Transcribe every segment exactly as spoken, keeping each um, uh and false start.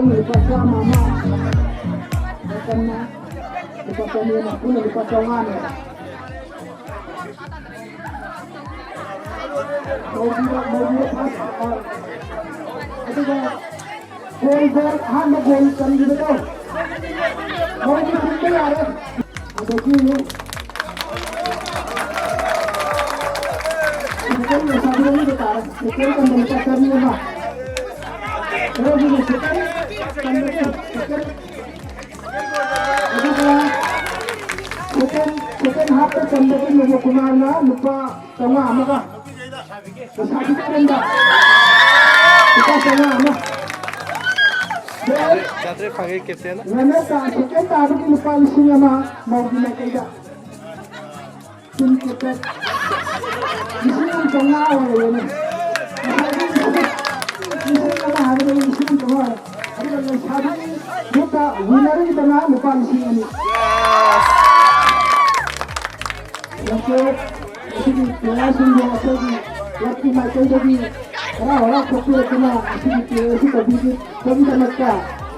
ꯂꯨꯄꯥ ꯆꯥꯝꯃ ꯑꯃ, ꯃꯇꯝꯅ ꯂꯨꯄꯥ ꯆꯅꯤ ꯑꯃ, ꯄꯨꯟꯅ ꯂꯨꯄꯥ ꯆꯥꯝꯃꯉꯥꯅꯦ꯫ ꯃꯧꯒꯤꯗ, ꯃꯧꯒꯤꯗ ꯐꯥꯁ, ꯑ, ꯑꯗꯨꯒ ꯒꯣꯜ, ꯒꯣꯜ, ꯑꯍꯥꯟꯕ ꯒꯣꯜ ꯆꯟꯈꯤꯕꯗꯣ, ꯃꯧꯒꯤ ꯊꯤꯟꯕ ꯌꯥꯔꯦ꯫ ꯑꯗꯒꯤ ꯁꯦꯀꯦꯟ ꯂꯩꯁꯥꯕꯤꯔꯣꯝꯒꯤꯗ ꯇꯥꯔꯦ꯫ ꯁꯦꯀꯦꯟ ꯆꯟꯕ ꯂꯨꯄꯥ ꯆꯅꯤ ꯑꯃ꯫ ꯍꯦꯔꯣꯒꯤꯅ ꯁꯦꯀꯦꯟ ꯆꯟꯕꯒꯤ ꯁꯦꯀꯦꯟ, ꯑꯗꯨꯒ ꯁꯦꯀꯦꯟ, ꯁꯦꯀꯦꯟ ꯍꯥꯐꯇ ꯆꯟꯕꯒꯤ ꯅꯣꯕꯣ ꯀꯨꯃꯥꯔꯅ ꯂꯨꯄꯥ ꯆꯥꯝꯃꯉꯥ ꯑꯃꯒ꯫ ꯂꯩꯁꯥꯕꯤ ꯀꯔꯝꯕ? ꯂꯨꯄꯥ ꯆꯥꯝꯃꯉꯥ ꯑꯃ꯫ ꯆꯥꯇ꯭ꯔꯦꯠ ꯐꯪꯉꯦ ꯀꯦꯞꯇꯦꯟꯅ꯫ ꯔꯟꯅꯔ ꯇꯥ-, ꯁꯦꯀꯦꯟ ꯇꯥꯕꯒꯤ ꯂꯨꯄꯥ ꯂꯤꯁꯤꯡ ꯑꯃ ꯃꯧꯒꯤ ꯃꯥꯏꯀꯩꯗ꯫ Team captain. ꯂꯤꯁꯤꯡ ꯑꯃ ꯆꯥꯝꯃꯉꯥ ꯑꯣꯏꯔꯦꯅꯦ꯫ ꯉꯁꯥꯏꯒꯤ ꯂꯤꯁꯤꯡ ꯑꯃ ꯍꯥꯏꯕꯗꯨ ꯂꯤꯁꯤꯡ ꯑꯃ ꯆꯥꯝꯃꯉꯥ ꯑꯣꯏꯔꯦ꯫ ꯑꯗꯨꯒ ꯂꯩꯁꯥꯕꯤ ꯒ꯭ꯔꯨꯞꯇ ꯋꯤꯟꯅꯔꯒꯤꯗꯅ ꯂꯨꯄꯥ ꯂꯤꯁꯤꯡ ꯑꯅꯤ꯫ ꯉꯁꯤ ꯉꯁꯤꯒꯤ ꯄ꯭ꯂꯦꯌꯔꯁꯤꯡꯕꯨ ꯑꯩꯈꯣꯏꯒꯤ ꯀ꯭ꯂꯕꯀꯤ ꯃꯥꯏꯀꯩꯗꯒꯤ ꯍꯔꯥꯎ ꯍꯔꯥꯎ ꯊꯣꯛꯄꯤꯔꯛꯇꯨꯅ ꯉꯁꯤꯒꯤ ꯄ꯭ꯂꯦ ꯑꯁꯤ ꯇꯧꯕꯤꯕꯒꯤꯗꯃꯛꯇ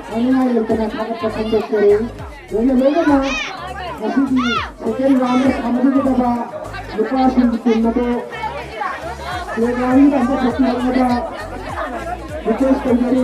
ꯍꯥꯏꯅꯤꯡꯉꯥꯏ ꯂꯩꯇꯅ ꯊꯥꯒꯠꯄ ꯐꯣꯡꯗꯣꯛꯆꯔꯤ꯫ ꯂꯣꯏꯅ ꯂꯣꯏꯅꯅ ꯉꯁꯤꯒꯤ ꯁꯦꯀꯦꯟ ꯔꯥꯎꯟꯗ ꯁꯥꯟꯅꯕꯤꯒꯗꯕ ꯅꯨꯄꯥꯁꯤꯡꯒꯤ ꯇꯤꯝ ꯑꯗꯨ ꯄ꯭ꯂꯦꯒ꯭ꯔꯥꯎꯟꯗ ꯑꯃꯨꯛ ꯊꯣꯛꯄꯤꯔꯛꯅꯕ ꯔꯤꯀ꯭ꯋꯦꯁ ꯇꯧꯖꯔꯤ꯫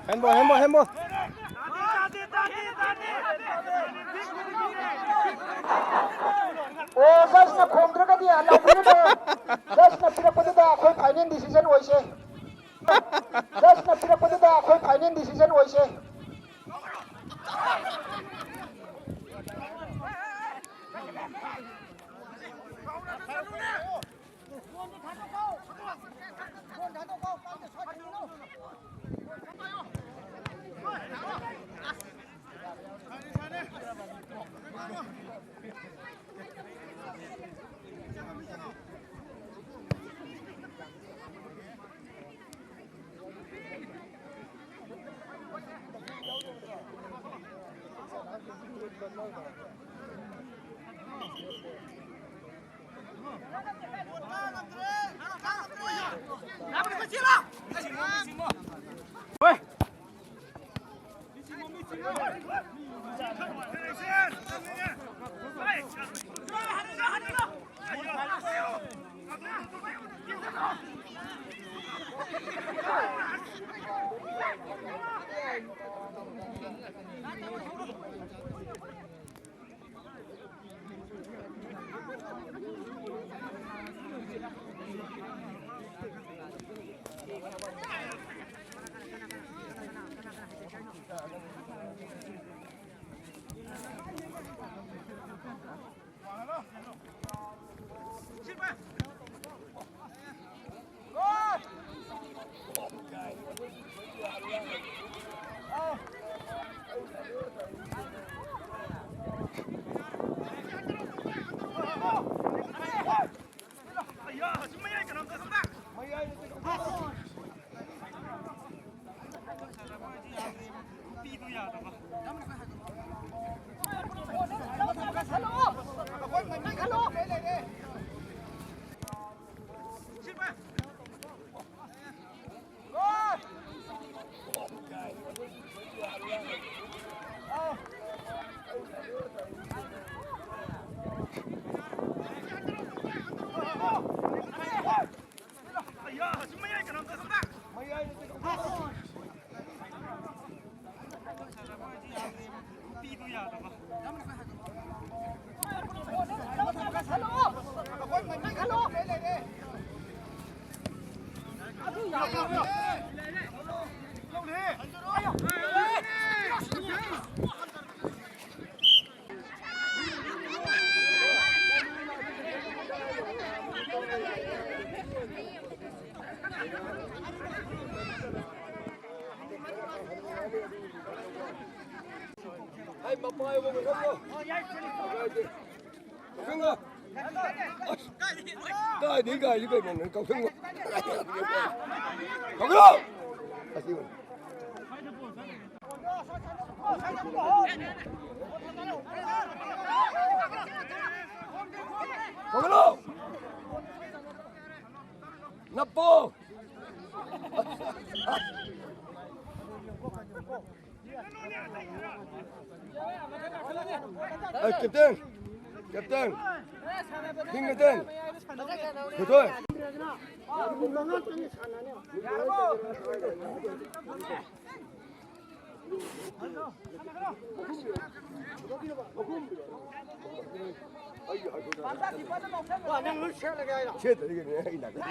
Handball, handball, handball. ꯑꯣ, ꯖꯁꯅ ꯈꯣꯡꯗ꯭ꯔꯒꯗꯤ ꯑꯂꯥꯎꯕꯤꯔꯅꯨ꯫ ꯖꯁꯅ ꯄꯤꯔꯛꯄꯗꯨꯗ ꯑꯩꯈꯣꯏ ꯐꯥꯏꯅꯦꯜ ꯗꯤꯁꯤꯖꯟ ꯑꯣꯏꯁꯦ꯫ ꯖꯁꯅ ꯄꯤꯔꯛꯄꯗꯨꯗ ꯑꯩꯈꯣꯏ ꯐꯥꯏꯅꯦꯜ ꯗꯤꯁꯤꯖꯟ ꯑꯣꯏꯁꯦ꯫ ꯍꯥꯏ, ꯃꯄꯥ ꯏꯕꯨꯡꯉꯣ, ꯅꯪꯕꯨ꯫ ꯀꯥꯏꯗꯩ ꯀꯥꯏꯗꯩ ꯀꯩꯅꯣ, ꯅꯪ ꯀꯥꯎꯁꯟꯕ꯫ ꯀꯥꯎꯁꯜꯂꯣ! ꯑꯁꯤ ꯌꯦꯡꯉꯨ꯫ ꯀꯥꯎꯁꯜꯂꯣ! ꯅꯞꯄꯣ! ꯑꯦ, ꯀꯦꯞꯇꯦꯟ! ꯀꯦꯞꯇꯦꯟ! Team captain! ꯊꯣꯏꯊꯣꯏ! ꯁꯦꯠꯇ꯭ꯔꯗꯤ ꯀꯩꯅꯣ, ꯑꯩ ꯅꯥꯀꯟ꯫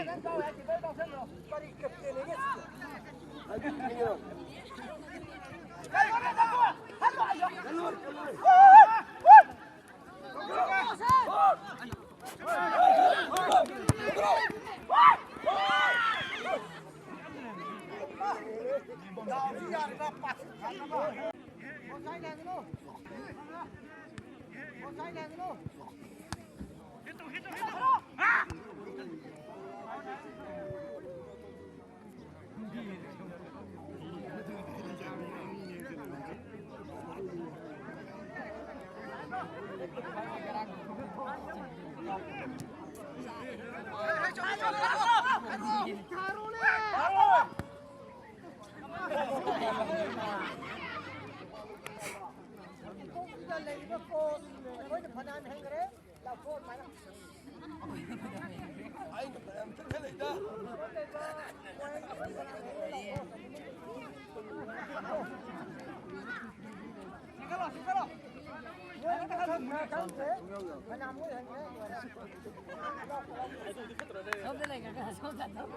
ꯁꯣꯝꯗ ꯂꯩꯈ꯭ꯔꯒ ꯁꯣꯝꯗ ꯑꯗꯨꯝ꯫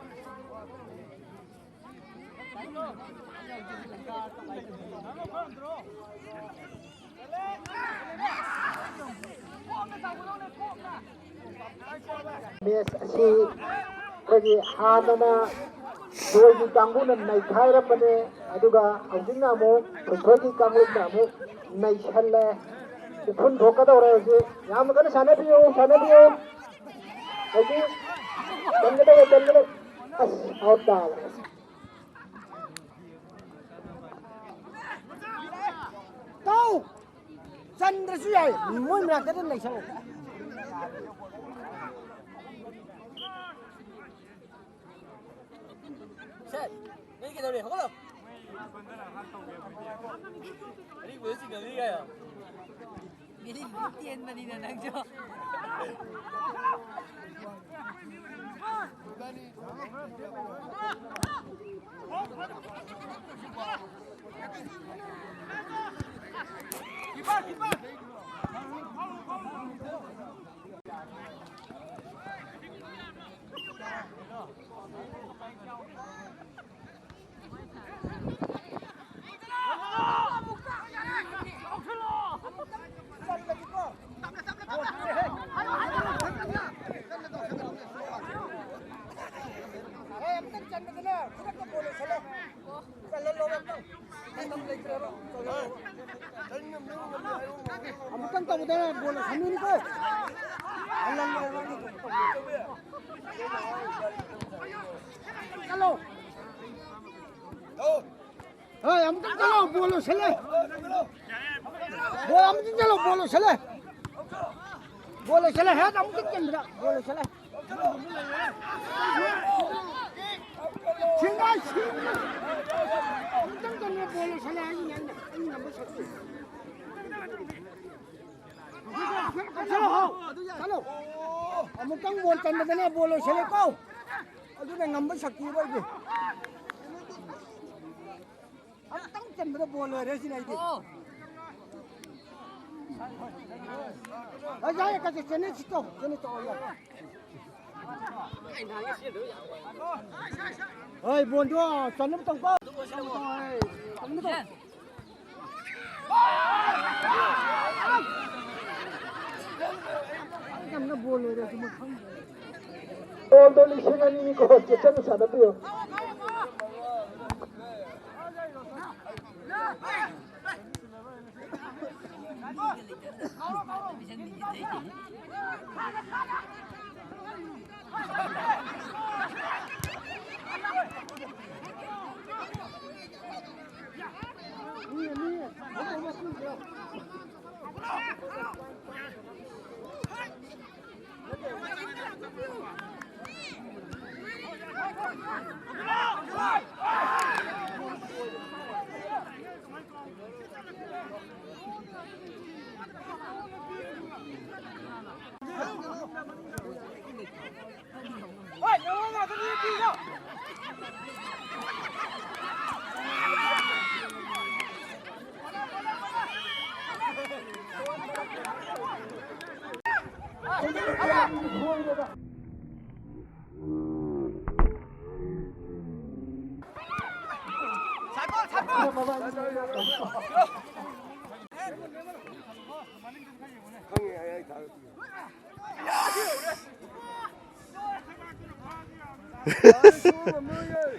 ꯃꯦꯆ ꯑꯁꯤ ꯑꯩꯈꯣꯏꯒꯤ ꯍꯥꯟꯅꯅ ꯊꯣꯏꯒꯤ ꯀꯥꯡꯕꯨꯅ ꯅꯩꯈꯥꯏꯔꯝꯕꯅꯦ, ꯑꯗꯨꯒ ꯍꯧꯖꯤꯛꯅ ꯑꯃꯨꯛ ꯊꯣꯏꯊꯣꯏꯒꯤ ꯀꯥꯡꯂꯨꯞꯅ ꯑꯃꯨꯛ ꯅꯩꯁꯜꯂꯦ꯫ ꯎꯐꯨꯟ ꯊꯣꯛꯀꯗꯧꯔꯦ ꯍꯧꯖꯤꯛ꯫ ꯌꯥꯝ ꯀꯟꯅ ꯁꯥꯟꯅꯕꯤꯌꯨ, ꯁꯥꯟꯅꯕꯤꯌꯨ꯫ ꯍꯧꯖꯤꯛ ꯆꯟꯒꯗꯧꯔꯦ, ꯆꯟꯒꯗꯧꯔꯦ꯫ ꯑꯁ, ꯑꯥꯎꯠ ꯇꯥꯔꯦ꯫ ꯇꯧ! ꯆꯟꯗ꯭ꯔꯁꯨ ꯌꯥꯏ, ꯃꯣꯏ ꯃꯅꯥꯛꯇ ꯑꯗꯨꯝ ꯂꯩꯁꯜꯂꯣ꯫ ꯁꯦ, ꯅꯣꯏ ꯀꯩꯗꯧꯔꯤ? ꯍꯧꯒꯠꯂꯣ꯫ ꯑꯔꯤꯕꯗ ꯆꯤꯡꯅꯕꯅꯤ ꯀꯥꯏꯌꯣ꯫ ꯃꯤꯔꯤꯡꯗꯤ ꯇꯦꯟꯕꯅꯤꯅ ꯅꯪꯁꯨ꯫ ꯑꯃꯨꯛꯇꯪ ꯇꯧꯕꯗ ꯕꯣꯜ ꯁꯟꯅꯤꯀꯣ꯫ ꯆꯠꯂꯣ꯫ ꯍꯣꯏ, ꯑꯃꯨꯛꯇꯪ ꯆꯠꯂꯣ, ꯕꯣꯜ ꯂꯣꯏꯁꯜꯂꯦ꯫ ꯕꯣꯜ ꯑꯃꯨꯛꯇꯪ ꯆꯠꯂꯣ, ꯕꯣꯜ ꯂꯣꯏꯁꯜꯂꯦ꯫ ꯕꯣꯜ ꯂꯣꯏꯁꯜꯂꯦ, ꯍꯦꯠ ꯑꯃꯨꯛꯇꯪ ꯆꯟꯕꯗ ꯕꯣꯜ ꯂꯣꯏꯁꯜꯂꯦ꯫ ꯁꯤꯡꯒꯥꯏ, ꯁꯤꯡꯒꯥꯏ꯫ ꯑꯃꯨꯛꯇꯪ ꯆꯟꯕꯗ ꯕꯣꯜ ꯂꯣꯏꯁꯜꯂꯦ ꯍꯥꯏꯁꯤꯅꯦ ꯑꯩꯅ, ꯑꯩꯅ ꯉꯝꯕ ꯁꯛꯇꯤ꯫ ꯆꯠꯂꯣ, ꯍꯣ꯫ ꯆꯠꯂꯣ꯫ ꯑꯃꯨꯛꯇꯪ ꯕꯣꯜ ꯆꯟꯕꯗꯅꯦ ꯕꯣꯜ ꯂꯣꯏꯁꯜꯂꯦꯀꯣ꯫ ꯑꯗꯨꯅ ꯉꯝꯕ ꯁꯛꯇꯤꯕ ꯑꯩꯒꯤ꯫ ꯑꯃꯨꯛꯇꯪ ꯆꯟꯕꯗ ꯕꯣꯜ ꯂꯣꯏꯔꯦ ꯁꯤꯅ ꯑꯩꯗꯤ꯫ ꯑꯣ꯫ ꯑ, ꯌꯥꯏꯌꯦ, ꯀꯩꯁꯨ ꯆꯦꯟꯅꯁꯤ ꯇꯧ, ꯆꯦꯟꯅ ꯇꯧ, ꯌꯥꯏ꯫ ꯍꯣꯏ, ꯕꯣꯟꯗꯣ ꯆꯟꯅꯕ ꯇꯧꯀꯣ꯫ ꯆꯟꯅꯕ ꯇꯧ꯫ ꯆꯟꯅ ꯕꯣꯜ ꯂꯣꯏꯔꯦ, ꯑꯗꯨꯃꯛ ꯈꯪꯗ꯭ꯔꯦ꯫ ꯕꯣꯜꯗꯣ ꯂꯤꯁꯤꯡ ꯑꯅꯤꯅꯤꯀꯣ, ꯆꯦꯛꯁꯤꯟꯅ ꯁꯥꯟꯅꯕꯤꯌꯨ꯫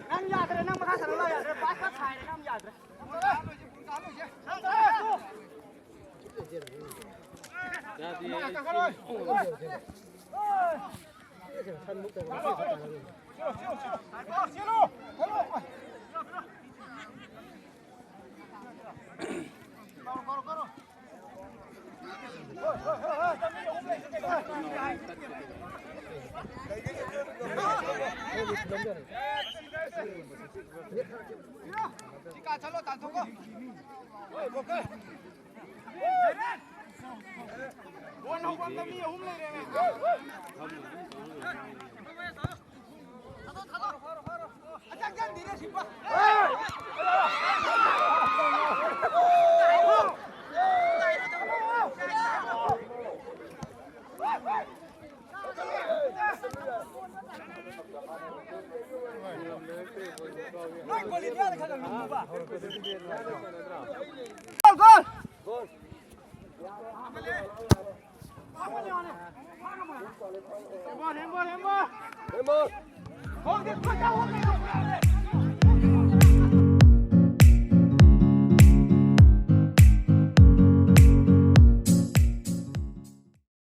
ꯅꯪ ꯌꯥꯗ꯭ꯔꯦ, ꯅꯪ ꯃꯈꯥ ꯁꯥꯟꯅꯧ ꯂꯥꯎ, ꯌꯥꯗ꯭ꯔꯦ, ꯄꯥꯁ ꯄꯥꯁ ꯍꯥꯏꯔꯦ, ꯅꯪ ꯌꯥꯗ꯭ꯔꯦ꯫ Goal, goal! Handball, handball, ꯍꯦꯟꯕꯣꯜ!